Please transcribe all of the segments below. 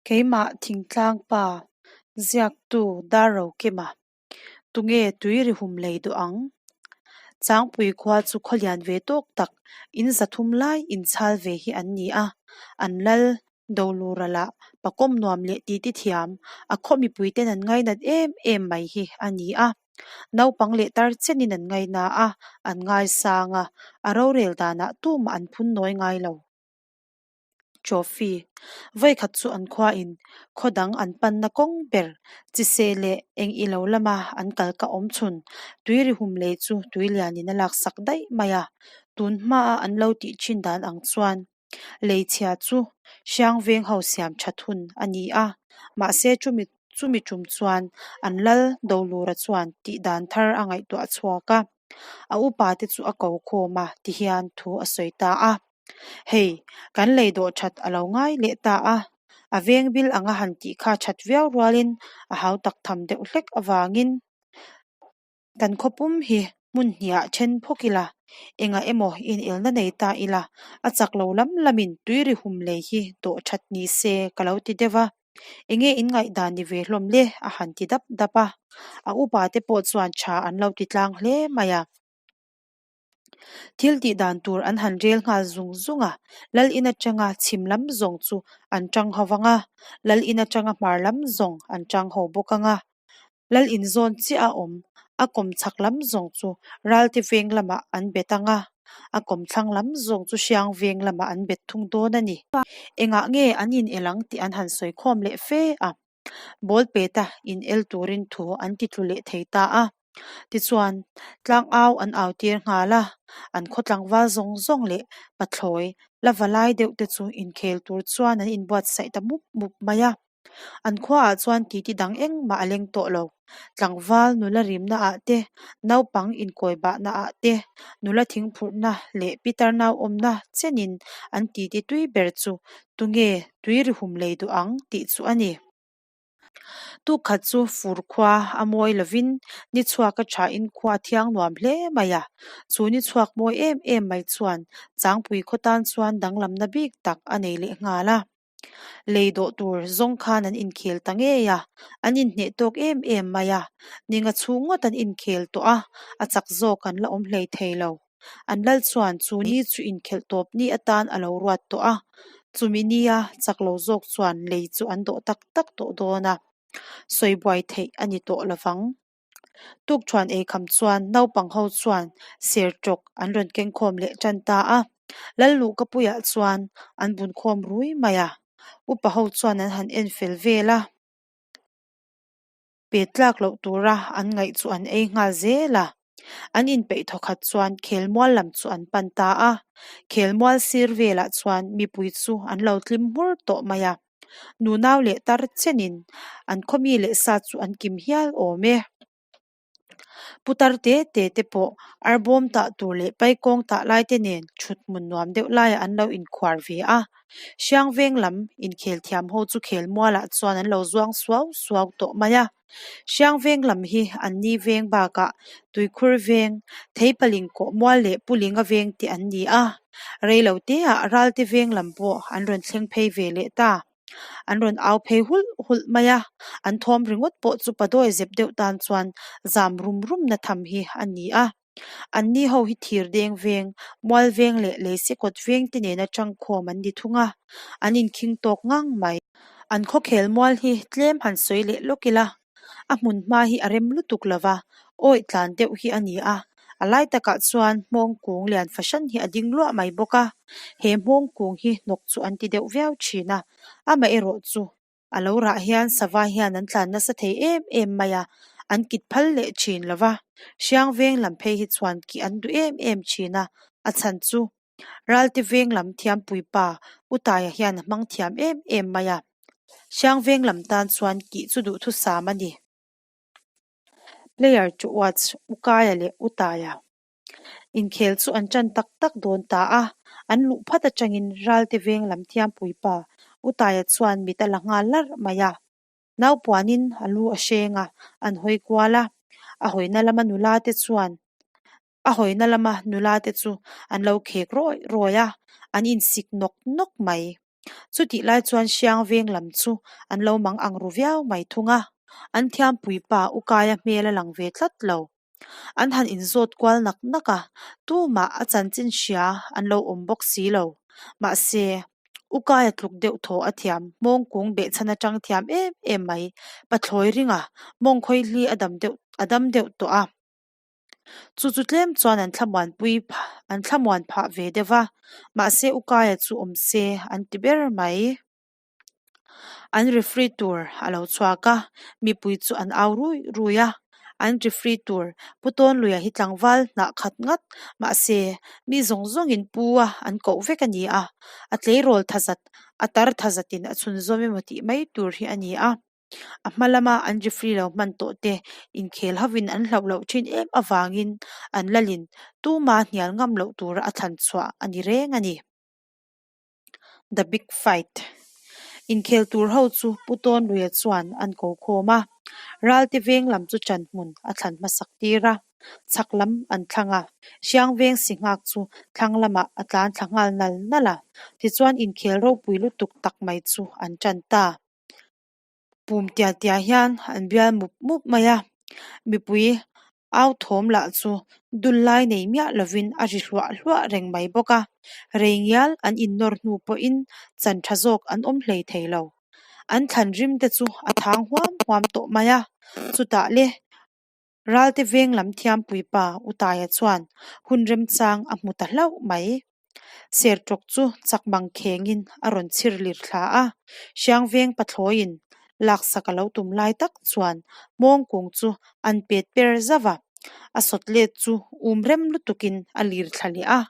Keimah thingtlang pa ziaktu Darrokima, tunge tui ri hum lei duh ang? Changpui khua chu khaw lian ve tawk tak in 300 lai inchhal ve hi an ni a, an lal Dolura lah pakawm nuam leh titi thiam, a khaw mipuiten an ngainat em em mai hi a ni a. Naupang leh tar chenin an ngaina a, an ngaisang a, a rorel danah tumah an phun nawi ngai lo. Trophy. Vawikhat chu an khuain khaw dang an panna kawng ber chiseh leh eng ilo lama an kal ka awm chhun tuiri hum lei chu tui lianin a laksak daih mai a, tun hmaa an lo tih thin dan ang chuan lei chhia chu hriang veng ho siam that hun a ni a, mahse chumi chumi tum chuan an lal Dolura chuan tih dan thar a ngaihtuah chhuak a, a upa te chu a ko khawm a tihian thu a sawi ta a. Hei, kan lei dawh that a lo ngai leh ta a, a veng bil anga han tih kha that viau rualin a hau tak tham deuh hlek avangin kan khawpum hi hmun hniah then phawk ila, engah emaw inelna nei ta ila, a chak lo lam lamin tuiri hum lei hi dawh that ni se ka lo ti deuh a, enge in ngaihdan ni ve hlawm le a han ti dap dap a, a upa te pawh chuan tha an lo ti tlang hle mai a. Thil tih dan tur an han rel nghal zung zung a, Lal in atanga chhim lam zawng chu an tang ho vang a, Lal in atanga hmar lam zawng an tang ho bawk ang a. Lal in zawn chiah a awm, a kawm chhak lam zawng chu Ralte veng lamah an bet ang a, a kawm thlang lam zawng chu Hriang veng lamah an bet thung dawn a ni. Engah nge an in el ang tih an han sawi khawm leh fe a. Ball peta in el turin thu an ti tlu leh thei ta a. Tichuan, tlangau an au tir nghal a, an khaw tlangval zawng zawng leh pathlawi la va lai deuh te chu inkhel tur chuan an inbuatsaih ta mup mup mai a. An khuaah chuan titi dang engmah a leng tawh lo. Tlangval nula rimna ah te, naupang inkawi bahna ah te, nula thingphurhna leh pitar nauawmna chenin an titi tui ber chu tunge tui ri hum lei duh ang tih chu a ni. Tukkhat chu fur khua a mawi lovin ni chhuak a thain khua a thiang nuam hle mai a, chu ni chhuak mawi em em mai chuan Changpui khaw tan chuan danglamna bik tak a nei leh nghal a. Lei dawh tur zawng khan an inkhel ta ngei a, an inhneh tawk em em mai a, ninga chhung ngawt an inkhel tawh a, a chak zawk an la awm hlei thei lo. An lal chuan chu ni chu inkhelh tawp ni atan a lo ruat tawh a, chumi nia chak lo zawk chuan lei chu an dawh tak tak tawh dawn a, sawi buai theih a ni tawh lovang. Tukṭhuan eikham chuan naupang ho chuan ser tawk an rawn keng khawm leh ṭan ta a, Lal luhkapuiah chuan an bun khawm rui mai a, upa ho chuan an han en fel vel a. Pe tlak loh tura an ngaih chu an ei nghal zel a, an inpeih thawkhat chuan khelmual lam chu an pan ta a, khelmual sir velah chuan mipui chu an lo tlim hmur tawh mai a, nunau leh tar chenin an khawmi leh sa chu an kim hial awm e. Putar te te te pawh arbawm tah tur leh paikawng tah lai te nen thut hmun nuam deuh laiah an lo inkhuar ve a. Hriang veng lam inkhel thiam ho chu khel mualah chuan an lo zuang suau suau tawh mai a. Hriang veng lam hi an ni veng bakah Tuikhur veng, Theipaling kawh mual leh Pulinga veng te an ni a. Reilo teah Ralte veng lam pawh an rawn thleng phei ve leh ta. An rawn au phei hulh hulh mai a, an thawm ringawt pawh chu padawi zep deuh tan chuan zam rum rum na tham hi a ni a. Anni ho hi thir deng veng, mual veng leh leise kawt veng te nena tangkhawm an ni thung a, an inkhing tawk ngang mai. An khawkhel mual hi tlem han sawi leh lawk ila, A hmun hma hi a rem lutuk lo va, awih tlan deuh hi a ni a, a lai takah chuan hmawng kung lian fahran hi a ding luah mai bawk a, he hmawng kung hi hnawk chu an ti deuh viau thin a, amaherawh chu a lo rah hian sava hian an tlan nasa thei em em mai a, an kit phal leh thin lo va, hriang veng lam phei hi chuan kih an duh em em thin a, a chhan chu Ralte veng lam thiampui pa U Taia hian a hmang thiam em em mai a, Hriang veng lam tan chuan kih chu duhthusam a ni. Player to watch, U Kaia leh U Taia inkhel chu an ṭan tak tak dawn ta a, an luh phat aṭangin Ralte veng lam thiampui pa U Taia chuan mit a la nghal larh mai a. Naupuanin a lu a hreng a, an hawi kual a, a hawina lama nula te chuan A hawina lama nula te chu an lo khek rawih rawih a, an insik nawk nawk mai. Chutih lai chuan Hriang veng lam chu an lo mang ang ru viau mai thung a, an thiampuipa U Kaia hmel a lang ve tlat lo. An han inzawt kual nak nak a, tumah a chanchin hria an lo awm bawk si lo. Mahse, U Kaia tluk deuh thaw a thiam, mawngkung behchhan atang thiam em em mai, pathlawi ringa mawngkhawi hli a dam deuh a dam deuh tawh a. Chu chu tlem chuan an thlamuanpui an thlamuan phah ve deuh va, mahse U Kaia chu awm se an ti ber mai. An referee tur a lo chhuak a, mipui chu an au rui rui a. An referee tur Pu Tawnluia hi tlangval hnah khat ngat mahse mi zawng zawngin Pu a an koh vek a ni a, a tleirawl tha zat a tar tha zatin a chhunzawm emaw tih mai tur hi a ni a. A hma lama an referee lo hman tawh te inkhel hovin an hlauh loh thin em avangin an lalin tuma hnial ngam loh tura a thlan chhuah a ni reng a ni. The Big Fight Inkhel tur ho chu Pu Tawnluia chuan an ko khawm a, Ralte veng lam chu ṭan hmun a thlan hmasak tir a, chhak lam an thlang a, Hriang veng si nghak chu thlang lamah a tlan thla nghal nal nal a, tichuan inkhel ropui lutuk tak mai chu an ṭan ta. Pum tiah tiah hian an bial mup mup mai a, mipui au thawm lah chu dul lai nei miah lovin a ri hluah hluah reng mai bawk a, rei ngial an innawr hnu pawhin chan tha zawk an awm hlei thei lo. An thlan rim te chu a thang huam huam tawh mai a, chutah le Ralte veng lam thiampui pa U Taia chuan hun remchang a hmu ta hlauh mai. Serṭawk chu chak mang khengin a rawn chhir lir thla a, Hriang veng pathlawiin laksak a lo tum lai tak chuan mawngkung chu an pet per zauh a, a sawt let chu um rem lutukin a lir thla leh a.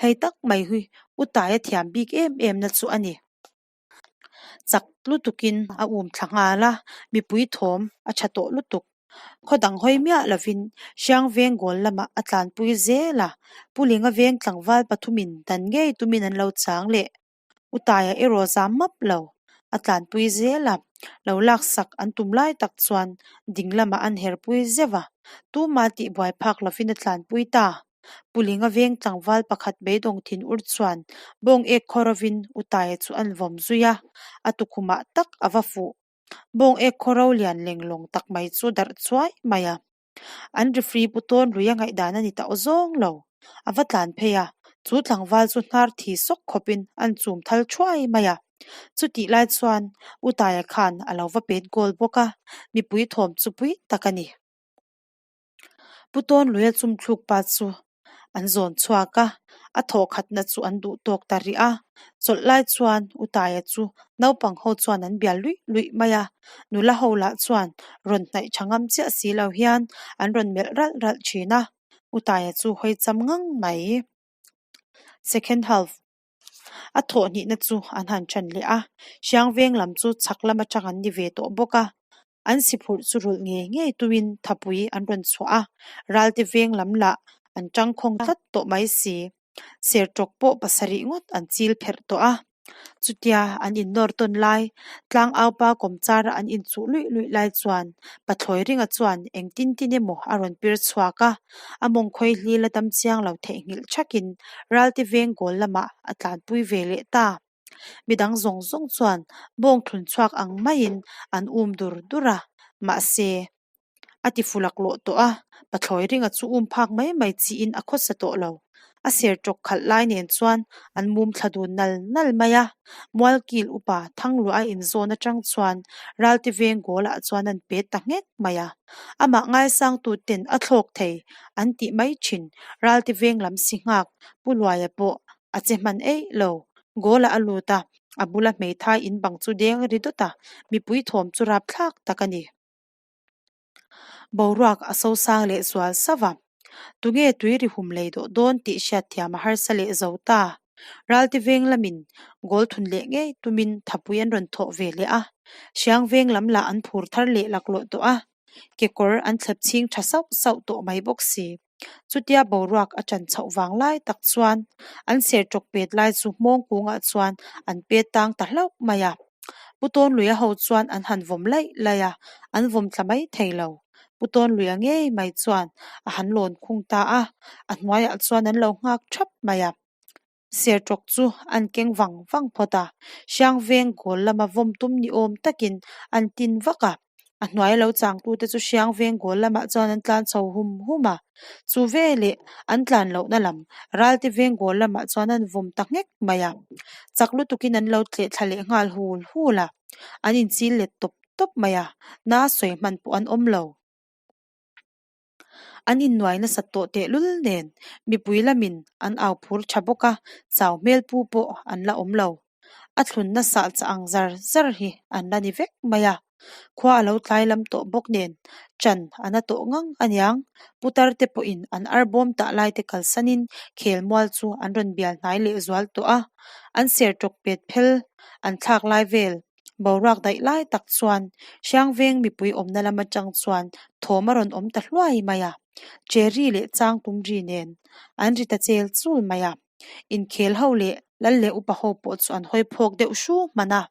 Hei tak mai hi U Taia thiam bik em em na chu a ni. Chak lutukin a um thla nghal a, mipui thawm a tha tawh lutuk. Khaw dang hawi miah lovin Hriang veng goal lamah a tlanpui zel a, Pu Linga veng tlangval pathumin dan ngei tumin an lo chang leh. U Taia erawh zam map lo, a tlanpui zel a, lo laksak an tum lai tak chuan ding lamah an herpui zeuh a, tumah tihbuai phak lovin a tlanpui ta. Pulinga veng tlangval pakhat beidawng thin ur chuan bawng ek khaw rovin U Taia chu an vawm zui a, a tukhumah tak a va fuh. Bawng ek khaw ro lian lenglawng tak mai chu darh chuai mai a. An referee pu tawn lui a ngaihdan a ni ta awzawng lo. A va tlan phei a, chu tlangval chu hnar thi sawk khawpin an chum thal thuai mai a. Chutih lai chuan U Taia khan a lo va pet goal bawk a, mipui thawm chu pui tak a ni. Pu Tawnluia chumthluk pa chu an zawn chhuak a, a thawhkhatna chu an duh tawk ta rih a. Chawlh lai chuan U Taia chu naupang ho chuan an bial luih luih mai a, nula ho lah chuan rawn hnaih tha ngam chiah si lo hian an rawn melh ralh ralh thin a, U Taia chu hawi cham ngang mai. Second half. A thawh hnihna chu an han ṭhan leh a, Hriang veng lam chu chhak lam aṭang an ni ve tawh bawk a. An siphurh chu rulh ngei ngei tuin thapui an rawn chhuah a, Ralte veng lam lah an ṭangkhawng tlat tawh mai si. Serṭawk pawh pasarih ngawt an chil pherh tawh a. Chutia an innawr tawn lai, tlangaupa kawmchara an inchuh luih luih lai chuan Pathlawi Ringa chuan engtin tin emaw a rawn pir chhuak a, a mawngkhawi hlil a dam chiang lo theihnghilh thakin Ralte veng goal lamah a tlanpui ve leh ta. Midang zawng zawng chuan bawng thlun chhuak ang maiin an um dur dur a, mahse a ti fu laklawh tawh a, Pathlawi Ringa chu um phak mai mai chiin a khawsa tawh lo. A ser tawk khalh lai nen chuan an mum thla dun nal nal mai a, Mualkil upa Thangluah a inzawn atang chuan Ralte veng goal ah chuan an pet ta nghek mai a, amah ngaisangtu ten a thlawk thei an tih mai thin Ralte veng lam si nghak Pu Luaia pawh a che hman eih lo. Goal ah a lut a, a bula hmeithai in bang chu deng ri dawt a, mipui thawm chu rapthlak tak a ni. Boruak a sosang leh zual sauh a, tunge tui ri hum lei dawh dawn tih hriatthiam a harsa leh zo ta. Ralte veng lamin goal thun leh ngei tumin thapui an rawn thawh ve leh a, Hriang veng lam lah an phur thar leh laklawh tawh a, kekawr an thlep chhing tha sauh sauh tawh mai bawk si. Chutia boruak a ṭan chhoh vang lai tak chuan an ser ṭawk pet lai chu hmawng kungah chuan an pet tang ta hlauh mai a. Pu Tawnluia ho chuan an han vawm laih laih a, an vawm tla mai thei lo. Pu Tawnluia ngei mai chuan a han lawn khung ta a, a hnuaiah chuan an lo nghak ṭhap mai a. Serṭawk chu an keng vang vang phawt a, Hriangveng goal lama vawm tum ni awm takin an tin vak a. A hnuai lo changtute chu Hriangveng goal lamah chuan an tlan chho hum hum a. Chu veleh an tlan lohna lam Ralte veng goal lamah chuan an vawm ta nghek mai a. Chak lutukin an lo tleh thla leh nghal hul hul a, an inchil let tawp tawp mai a, na sawi hman pawh an awm lo. An innuai nasat tawh tehlul nen mipui lamin an au phur tha bawk a, chau hmel pu pawh an la awm lo. A thlunna sah chah ang zar zar hi an la ni vek mai a. Khua a lo tlai lam tawh bawk nen chan a na tawh ngang aniang. Putar te pawhin an arbawm tah lai te kalsanin khelmual chu an rawn bial hnai leh zual tawh a. An serṭawk pet phel an thlak lai vel Boruak daih lai tak chuan Hriangveng mipui awmna lam atang chuan thawm a rawn awm ta hluai mai a, Cherry leh Changtum ri nen an ri ta chel chul mai a, inkhel ho leh lal leh upa ho pawh chu an hawi phawk deuh hru hman a.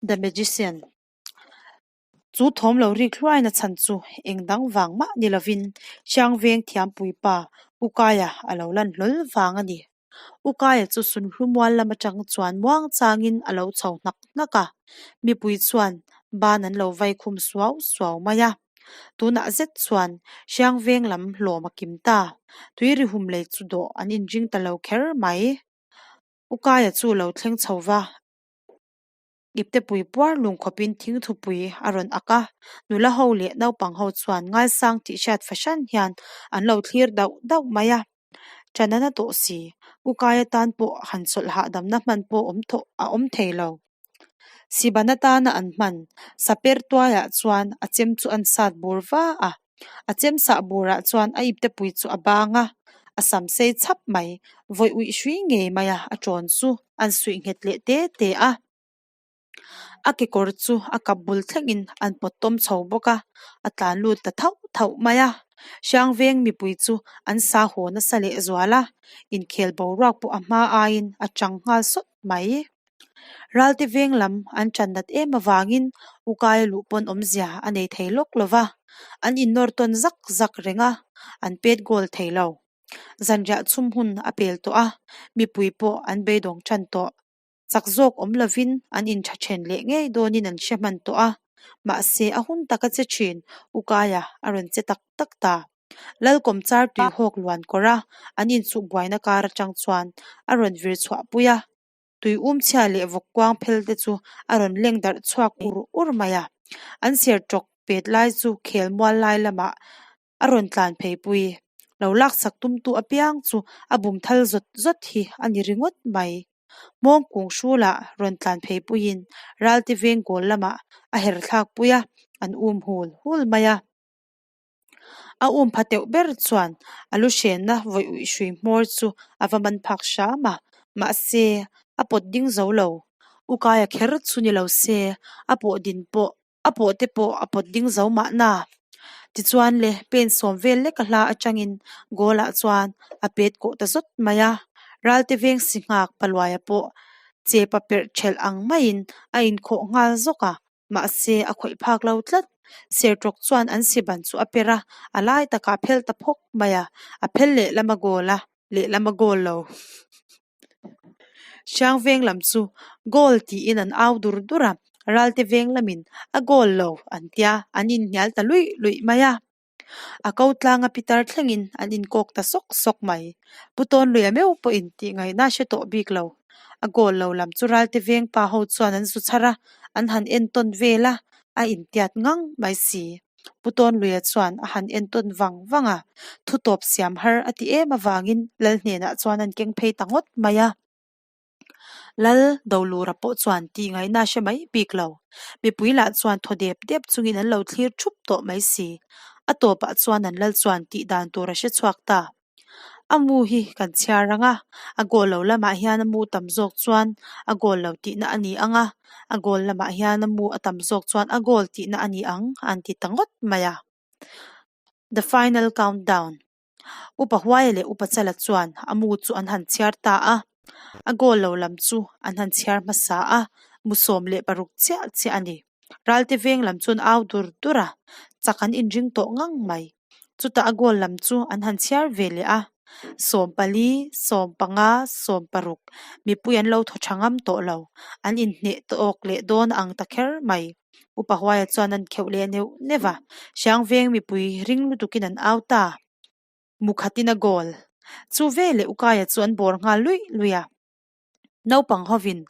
The Magician. Chu thawm lo rik hluaina chhan chu eng dang vang mah ni lovin Hriangveng thiampui pa Ukaia a lo lan hlawl vang a ni. Ukaia chu Sunhlu mual lam atang chuan muang changin a lo chho hnak hnak a, mipui chuan ban an lo vai khum suau suau mai a. Tunah zet chuan Hriangveng lam hlawm a kim ta, tuiri hum lei chu dawh an inring ta lo kher mai. Ukaia chu lo thleng chho va. Iptepui puar lung khawpin thingthupui a rawn ak a, nula ho leh naupang ho chuan ngaisang tih hriat fahran hian an lo thlir dauh dauh mai a. Ṭan a na tawh si, Ukai atan pawh han chawlh hahdamna hman pawh awm thawh a awm thei lo. Siban atana an hman, Saper tuaiah chuan a chem chu an sat bur va a. A chem sah burah chuan a iptepui chu a bang a, a sam sei chhap mai, vawi uih hrui ngei mai a, a ṭawn chu an suih nghet leh te te a. A kekawr chu a kap bul thlengin an pawt tawm chho bawk a, a tlan lut ta thauh thauh mai a. Hriangveng mipui chu an sa haw nasa leh zual a, inkhel boruak pawh a hma aiin a chang nghal sawt mai. Ralte veng lam an ṭan nat em avangin Ukaia luh pawn awmzia a nei thei lawk lo va, an innawr tawn zak zak reng a, an pet goal thei lo. Zanriah chhum hun a pel tawh a, mipui pawh an beidawng ṭan tawh. Chak zawk awm lovin an inṭha ṭhen leh ngei dawnin an hre hman tawh a, mahse a hun taka che ṭhin Ukaia a rawn che tak tak ta. Lalkawmchar tuihawk luan kawr a, an inchuh buaina kar aṭang chuan a rawn vir chhuah pui a. Tui umchhia leh vawk kuang phel te chu a rawn leng darh chhuak ur ur mai a. An ser tawk pet lai chu khel mual lai lamah a rawn tlan phei pui. Lo laksak tumtu apiang chu a bum thal zawt zawt hi a ni ringawt mai. Hmawng kung hrulah rawn tlan phei puiin Ralte veng goal lamah a her thlak pui a, an um hul hul mai a. A um pha teuh ber chuan a lu hrenna vawi uih hrui hmawr chu a va man phak hram a, mahse a pawt ding zo lo. Ukaia kher chu ni lo se, a pawh din pawh a pawh te pawh a pawt ding zo mahna. Tichuan le pen sawm vel lek a hla atangin goal ah chuan a pet kawh ta zawt mai a, Ralte veng si nghak Paluaia pawh chepa perh thelh ang maiin a inkhawh nghal zawk a. Mahse, a khawih phak lo tlat. Serṭawk chuan an siban chu a per a, a lai takah a phel ta phawk mai a, a phel lehlam a goal a, lehlam a goal lo. Hriangveng lam chu goal tiin an au dur dur a, Ralte veng lamin a goal lo an tia, an inhnial ta luih luih mai a. A ko tlanga pitar thlengin an inkawk ta sawk sawk mai. Pu Tawnluia meuh pawhin tih ngaihna a hre tawh bik lo. A goal lo lam chu Ralte veng pa ho chuan an zu chhar a, an han entawn vel a, a intiat ngang mai si. Pu Tawnluia chuan a han entawn vang vang a, thu tawp siam har a ti em avangin Lal hnenah chuan an keng phei ta ngawt mai a. Lal Dolura pawh chuan tih ngaihna a hre mai bik lo. Mipui lah chuan thaw dep dep chungin an lo thlir thup tawh mai si. A tawpah chuan an lal chuan tih dan tur a hre chhuak ta. A mu hi kan chhiar ang a, a goal lo lamah hian a mu tam zawk chuan a goal lo tihna a ni ang a, a goal lamah hian a mu a tam zawk chuan a goal tihna a ni ang an ti ta ngawt mai a. The Final Countdown. Upa Huaia leh Upa Chala chuan a mu chu an han chhiar ta a, a goal lo lam chu an han chhiar hmasa a, mu 16 chiah chiah a ni. Ralte veng lam chu an au dur dur a, chak an inring tawh ngang mai. Chutah a goal lam chu an han chhiar ve leh a. 40, 15, 16, mipui an lo thaw tha ngam tawh lo. An inhneh tawk leh dawn ang ta kher mai. Upa Huaia chuan an kheuh leh neuh neuh a, Hriangveng mipui ring lutukin an au ta. Mu khatin a goal. Chu veleh Ukaia chu an bawr nghal luih luih a. Naupang hovin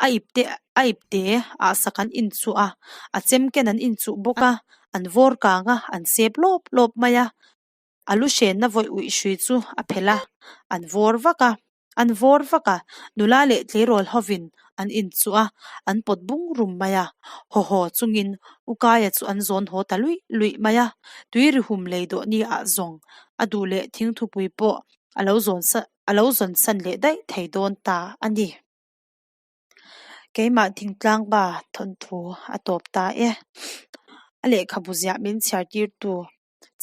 a ipte a ipte ah sak an inchuh a, a chem ken an inchuh bawk a, an vawr kang a, an sep lawp lawp mai a. A lu hrenna vawi uih hrui chu a phelh a, an vawr vak a, an vawr vak a, nula leh tleirawl hovin an inchuh a, an pawt bung rum mai a, haw haw chungin Ukaia chu an zawn haw ta luih luih mai a, tui ri hum lei dawh ni ah zawng a duh leh thingthupui pawh a lo zawn a lo zawn san leh daih thei dawn ta a ni. Keimah thingtlang pa thawnthu a tawp ta e. A lehkhabu ziah min chhiar tirtu,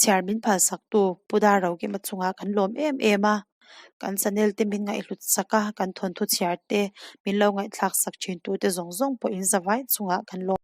chhiar min phalsaktu Pu Darrokima chungah kan lawm em em a. Kan channel te min ngaihhlut sak a, kan thawnthu chhiar te min lo ngaihthlak sak thin tute zawng zawng pawh in zavai chungah kan lawm.